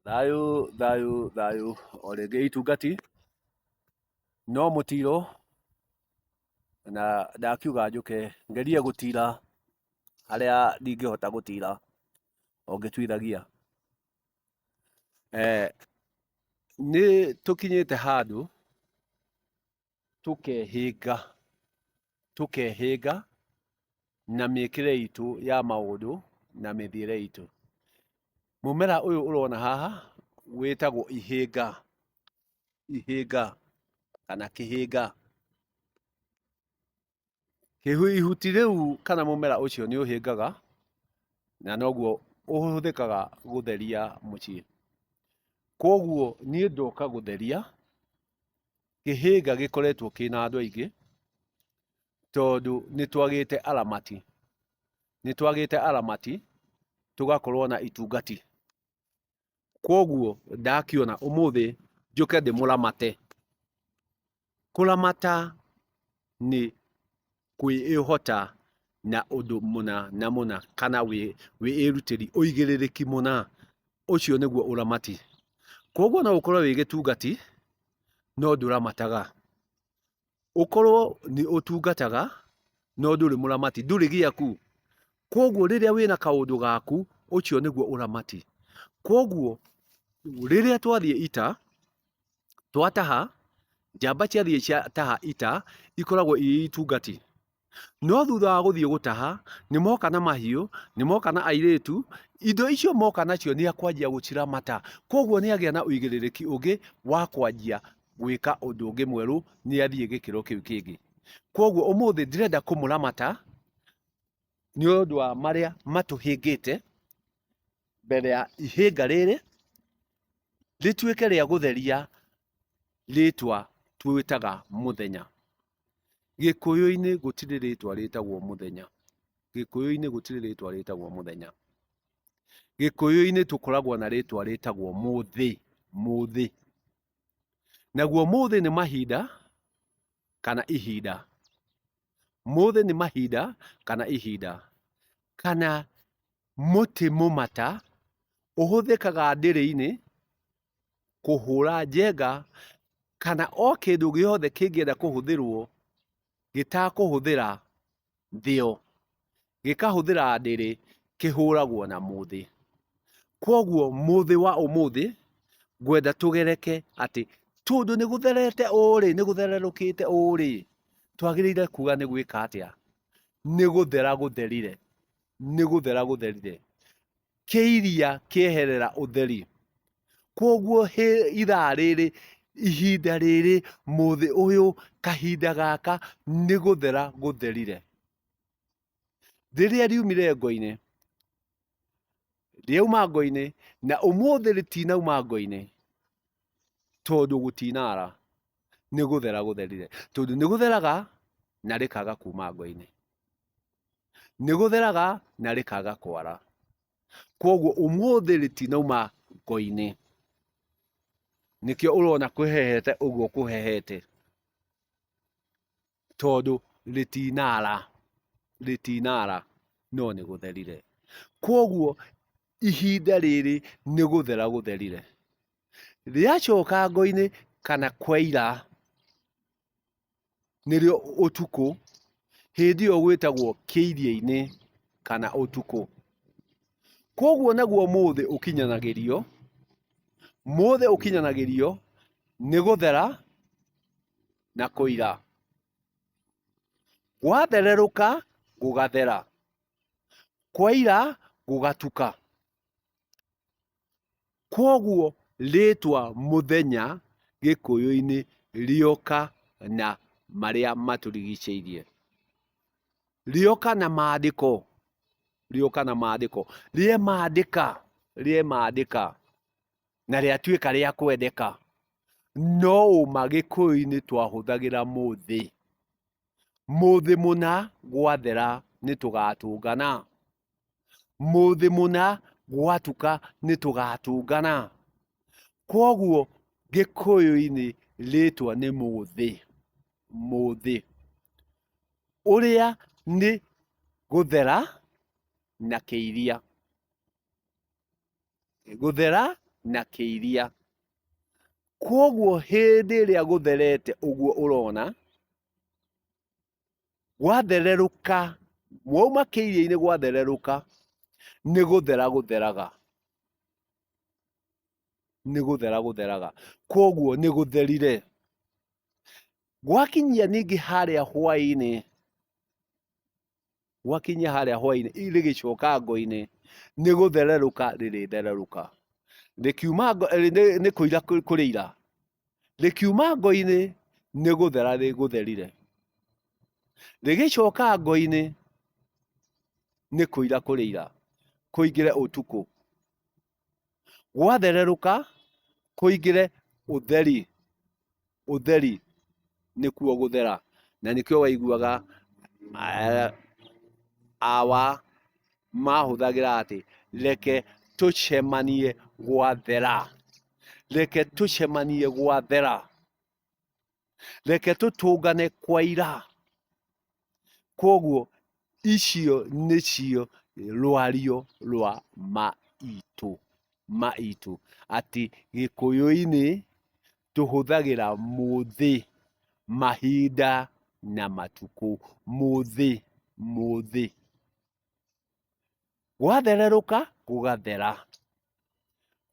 Thayũ thayũ thayũ o rĩngĩ itungati, no mũtiro na ndakiuga njũke ngerie gũtira harĩa ndingĩhota gũtira o ngĩtuithagia. Nĩ tũkinyĩte handũ tũkehĩnga, tũkehĩnga na mĩkĩre itũ ya maũndũ na mĩthiĩre itũ. Mũmera ũyũ ũrona haha wĩtagwo ihĩnga, ihĩnga kana kĩhĩnga. Ihuti rĩu kana mũmera ũcio nĩ ũhĩngaga na noguo ũhũthĩkaga gũtheria mũciĩ. Koguo niĩ ndoka gũtheria kĩhĩnga gĩkoretwo kĩna andũ aingĩ tondũ nĩ twagĩte aramati, nĩ twagĩte aramati tũgakorwo na itungati. Kwoguo ndakĩona ũmũthĩ njũke ndĩmũramate. Kũramata nĩ kwĩhota na ũndũ mũna na mũna kana wĩrutĩri, ũigĩrĩrĩki mũna, ũcio nĩguo ũramati. Kwoguo no ũkorwo wĩ gĩtungati no ndũramataga. Ũkorwo nĩ ũtungataga no ndũrĩ mũramati, ndũrĩ gĩaku. Kwoguo rĩrĩa wĩna kaũndũ gaku, ũcio nĩguo ũramati. Kwoguo rĩrĩa twathiĩ ita, twataha, njamba ciathiĩ ciataha ita, ikoragwo irĩ itungati. No thutha wa gũthiĩ gũtaha, nĩ moka na mahiũ, nĩ moka na airĩtu, indo icio moka nacio nĩ akwanjia gũciramata. Koguo nĩ agĩa na ũigĩrĩrĩki ũngĩ wa kwanjia gwĩka ũndũ ũngĩ mwerũ, nĩ athiĩ gĩkĩro kĩu kĩngĩ. Koguo ũmũthĩ ndĩrenda kũmũramata nĩ ũndũ wa marĩa matũhĩngĩte mbere ya ihĩnga rĩrĩ rĩtuĩke rĩa gũtheria rĩtwa twĩtaga mũthenya. Gĩkũyũ-inĩ gũtirĩ rĩtwa rĩtagwo mũthenya. Gĩkũyũ-inĩ gũtirĩ rĩtwa rĩtagwo mũthenya. Gĩkũyũ-inĩ tũkoragwo na rĩtwa rĩtagwo mũthĩ, mũthĩ. Naguo mũthĩ nĩ mahinda kana ihinda. Mũthĩ nĩ mahinda kana ihinda. Kana mũtĩ mũmata ũhũthĩkaga ndĩrĩ-inĩ kũhũra njenga kana o kĩndũ gĩothe kĩngĩenda kũhũthĩrwo gĩtakũhũthĩra thĩo, gĩkahũthĩra ndĩrĩ, kĩhũragwo na mũthĩ. Kwoguo mũthĩ wa ũmũthĩ ngwenda tũgereke atĩ tondũ nĩ gũtherete ũũ rĩ, nĩ gũthererũkĩte ũũ rĩ, twagĩrĩire kuga nĩ gwĩka atĩa? Nĩ gũthera gũtherire, nĩ gũthera gũtherire. Kĩiria kĩeherera ũtheri. Kwoguo ithaa rĩrĩ, ihinda rĩrĩ, mũthĩ ũyũ, kahinda gaka nĩ gũthera gũtherire. Rĩrĩa riumire ngo-inĩ, rĩauma ngo-inĩ na ũmũthĩ rĩtinauma ngo-inĩ tondũ gũtinara, nĩ gũthera gũtherire. Tondũ nĩ gũtheraga na rĩkaga kuma ngo-inĩ. Nĩ gũtheraga na rĩkaga kwara. Kwoguo ũmũthĩ rĩtinauma ngo-inĩ. Nĩkĩo ũrona kũhehete ũguo kũhehete, tondũ rĩtinara, rĩtinara no nĩ gũtherire. Kwoguo ihinda rĩrĩ nĩ gũthera gũtherire. Rĩacoka ngo-inĩ kana kwaira, nĩrĩo ũtukũ, hĩndĩ ĩyo gwĩtagwo kĩiria-inĩ kana ũtukũ. Koguo naguo mũthĩ ũkinyanagĩrio, mũthĩ ũkinyanagĩrio nĩ gũthera na kũira. Gwathererũka gũgathera, kwaira gũgatuka. Kwoguo rĩtwa mũthenya gĩkũyũ-inĩ rĩoka na marĩa matũrigicĩirie. Rĩoka na mandĩko, rĩoka na mandĩko, rĩemandĩka, rĩemandĩka na rĩatuĩka rĩa kwendeka. No ũma gĩkũyũ-inĩ twahũthagĩra mũthĩ. Mũthĩ mũna gwathera nĩtũgatũngana. Mũthĩ mũna gwatuka nĩtũgatũngana. Kwoguo gĩkũyũ-inĩ rĩtwa nĩ mũthĩ, mũthĩ. Ũrĩa nĩ gũthera na kĩiria. Gũthera na kĩiria. Kwoguo hĩndĩ ĩrĩa gũtherete ũguo ũrona, gwathererũka, mwauma kĩiria-inĩ gwathererũka, nĩ gũthera gũtheraga. Nĩ gũthera gũtheraga. Kwoguo nĩ gũtherire. Gwakinyia ningĩ harĩa hwaĩ-inĩ, gwakinya harĩa hwaĩ-inĩ rĩgĩcoka ngo-inĩ, nĩ gũthererũka rĩrĩthererũka. Rĩkiuma nĩ kũira kũrĩira, rĩkiuma ngo-inĩ nĩ gũthera gũtherire. Rĩgĩcoka ngo-inĩ nĩ kũira kũrĩira, kũingĩre ũtukũ. Gwathererũka kũingĩre ũtheri. Ũtheri nĩkuo gũthera, na nĩkĩo waiguaga awa mahũthagĩra atĩ reke tũcemanie gwathera, reke tũcemanie gwathera, reke tũtũngane kwaira. Kwoguo icio nĩcio rwario rwa maitũ, maitũ atĩ gĩkũyũ-inĩ tũhũthagĩra mũthĩ, mahinda na matukũ, mũthĩ, mũthĩ. Gwathererũka gũgathera,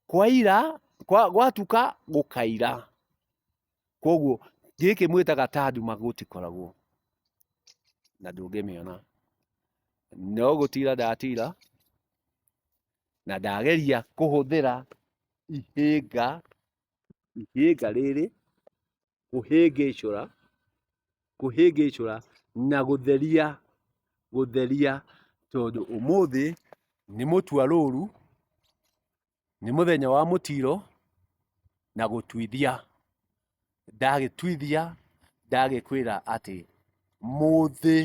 kwaira, gwatuka gũkaira. Kwoguo gĩkĩ mwĩtaga ta nduma gũtikoragwo na ndũngĩmĩona. No gũtira ndatira na ndageria kũhũthĩra ihĩnga, ihĩnga rĩrĩ kũhĩngĩcũra, kũhĩngĩcũra na gũtheria, gũtheria tondũ ũmũthĩ nĩ mũtua rũru. Nĩ mũthenya wa mũtiro na gũtuithia. Ndagĩtuithia ndagĩkwĩra atĩ mũthĩ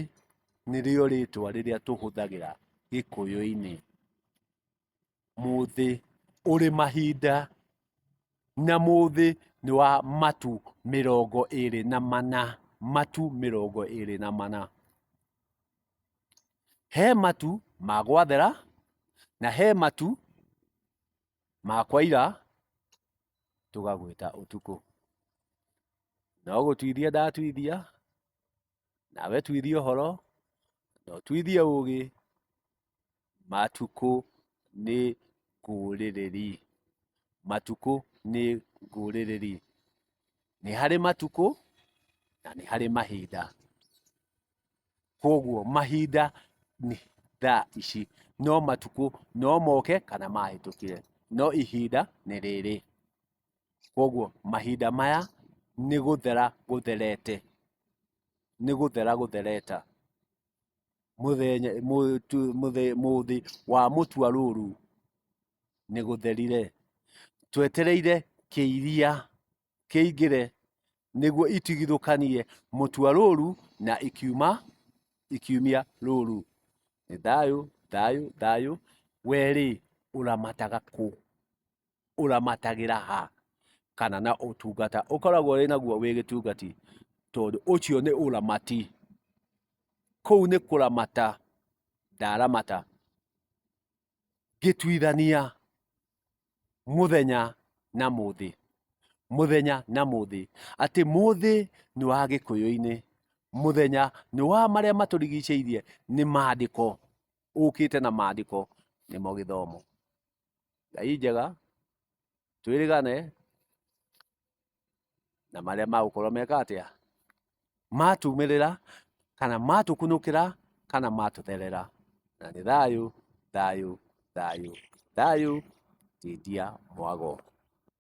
nĩrĩo rĩtwa rĩrĩa tũhũthagĩra gĩkũyũ-inĩ. Mũthĩ ũrĩ mahinda na mũthĩ nĩ wa matu 24, matu 24. He matu ma gwathera na he matu ma kwaira tũgagwĩta ũtukũ. No gũtuithia ndatuithia, nawe tuithia ũhoro, na ũtuithie ũgĩ, matukũ nĩ ngũrĩrĩri, matukũ nĩ ngũrĩrĩri. Nĩ harĩ matukũ na nĩ harĩ mahinda. Kwoguo mahinda nĩ thaa ici, no matukũ no moke kana mahĩtũkire, no ihinda nĩ rĩrĩ. Kwoguo mahinda maya nĩ gũthera gũtherete, nĩ gũthera gũthereta. Mũthenya, mũthĩ wa mũtua rũru nĩ gũtherire. Twetereire kĩiria kĩingĩre nĩguo itigithũkanie mũtua rũru na ikiuma ikiumia rũru. Nĩ thayũ, thayũ, thayũ. We rĩ, ũramataga kũ? Ũramatagĩra ha? Kana na ũtungata ũkoragwo wĩ naguo wĩ gĩtungati? Tondũ ũcio nĩ ũramati. Kũu nĩ kũramata ndaramata ngĩtuithania mũthenya na mũthĩ, mũthenya na mũthĩ, atĩ mũthĩ nĩ wa gĩkũyũ-inĩ, mũthenya nĩ wa marĩa matũrigicĩirie, nĩ mandĩko, ũkĩte na mandĩko nĩmo gĩthomo. Ngai njega, twĩrĩgane na marĩa magũkorwo meka atĩa, matumĩrĩra kana matũkunũkĩra kana matũtherera. Na nĩ thayũ, thayũ, thayũ, thayũ, Tindia Mwago.